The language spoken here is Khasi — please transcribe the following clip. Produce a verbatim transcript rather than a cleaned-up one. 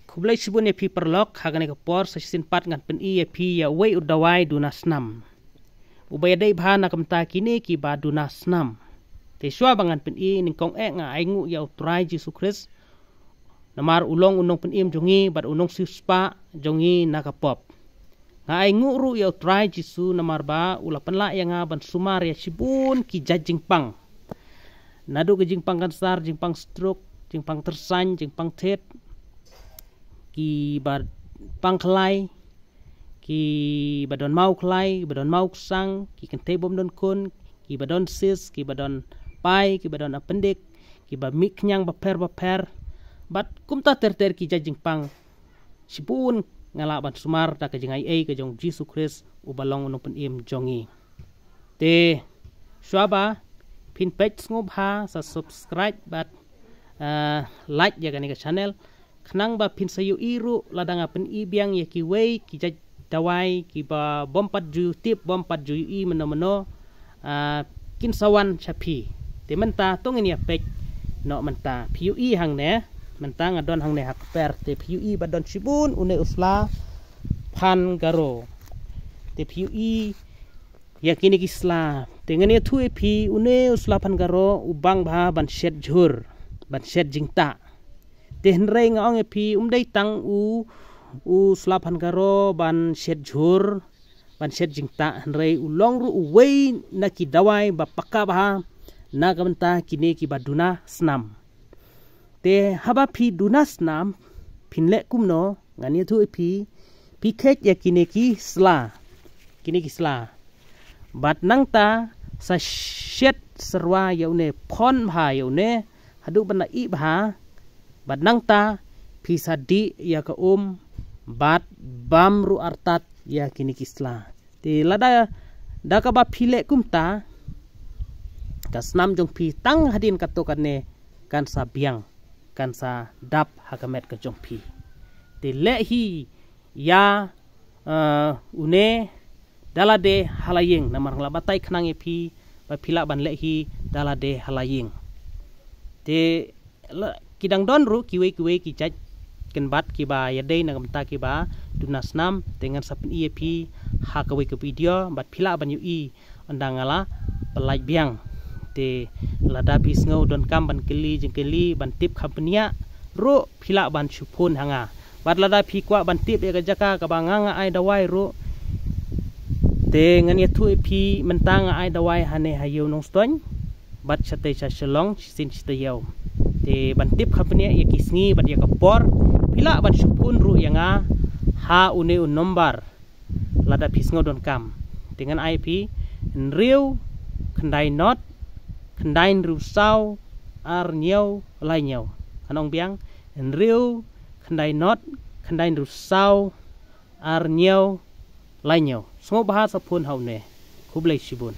Khublei shibun ïa phi paralok, ha kane ka por sa shisien pat ngan pyni ïa phi ïa uwei u dawai duna snam. Uba ïadei bha na ka bynta kine kiba duna snam. Te shuwa ba ngan pyni, nyngkong eh nga ai nguh ïa u Trai Jisu Khrist. Namar u long u nongpynim jong ngi bad u nongsiewspah jong ngi na ka pop. Nga ai nguh ruh ïa u Trai Jisu namar ba u la pynlah ïa nga ban sumar ïa shibun ki jait jingpang. Naduh ki jingpang kansar, jingpang stroke, jingpang tyrsain, jingpang thied, kiba pang khlai, kiba don maw khlai, kiba don maw ksang, ki kynthei bym don khun, kiba don cyst, kiba don pai, kiba don appendix, kiba mih khñiang bapher bapher. Bad kumta ter ter ki jait jingpang. Shibun nga lah ban sumar da ka jingaiei ka jong Jisu Khrist uba long u nongpynim jong ngi. Te shuwa ba phin peit, sngewbha sa subscribe bad, ah, like ïa kane ka channel. Khnang ba phin sa ïohi ruh lada nga pyni biang ïa kiwei ki jait dawai kiba bym pat ju tip, bym pat ju ïohi mynno mynno, ah, kin sa wan sha phi. Te mynta to ngin ïa peit noh mynta. Phi ïohi hangne, mynta nga don hangne ha kper. Te phi ïohi ba don shibun une u sla phan garo. Te phi ïohi ïa kine ki sla. Te ngan ïathuh ïa phi, une u sla phan garo u bang bha ban shet jhur, ban shet jingtah. Te hynrei nga ong ïa phi, um dei tang u, u sla phan garo ban shet jhur, ban shet jingtah, hynrei u long ruh uwei na ki dawai ba paka bha na ka bynta kine kiba duna snam. Te haba phi duna snam, phin leh kumno? Ngan ïathuh ïa phi. Phi kheit ïa kine ki sla, kine ki sla. Bad nangta sa shet syrwa ïa une, phon bha ïa une haduh ban da ih bha. Bad nangta phi sa dih ïa ka um bad bam ruh artat ïa kine ki sla. Te lada da kaba phi leh kumta, ka snam jong phi tang hadien katto katne kan sa biang, kan sa dap ha ka met ka jong phi. Te leh hi ïa, eh, une da lade ha la ïing, namar nga la batai khnang ïa phi ba phi lah ban leh hi da lade ha la ïing. Te la, ki dang don ruh kiwei kiwei ki jait kynbat kiba ïadei na ka bynta kiba duna snam, te ngan sa pyni ïa phi ha kawei ka video bad phi lah ban ïohi ynda nga la pyllait biang. Te lada phi sngew donkam ban kylli jingkylli, ban tip kham bniah ruh, phi lah ban shu phone ha nga. Bad lada phi kwah ban tip ïa ka jaka kaba nga nga ai dawai ruh, te ngan ïathuh ïa phi, mynta nga ai dawai hane ha Ïew Nongstoiñ bad shatei sha Shillong shisien shi taïew. Te ban tip kham bniah ïa ki sngi bad ïa ka por, phi lah ban shu phone ruh ïa nga ha une u nombar lada phi sngew donkam. Te ngan ai ïa phi: hynriew khyndai nod khyndai hynriew saw ar hynñiew lai hynñiew. Ngan ong biang: hynriew khyndai nod khyndai hynriew saw ar hynñiew lai hynñiew. Sngewbha sa phone ha une. Khublei shibun.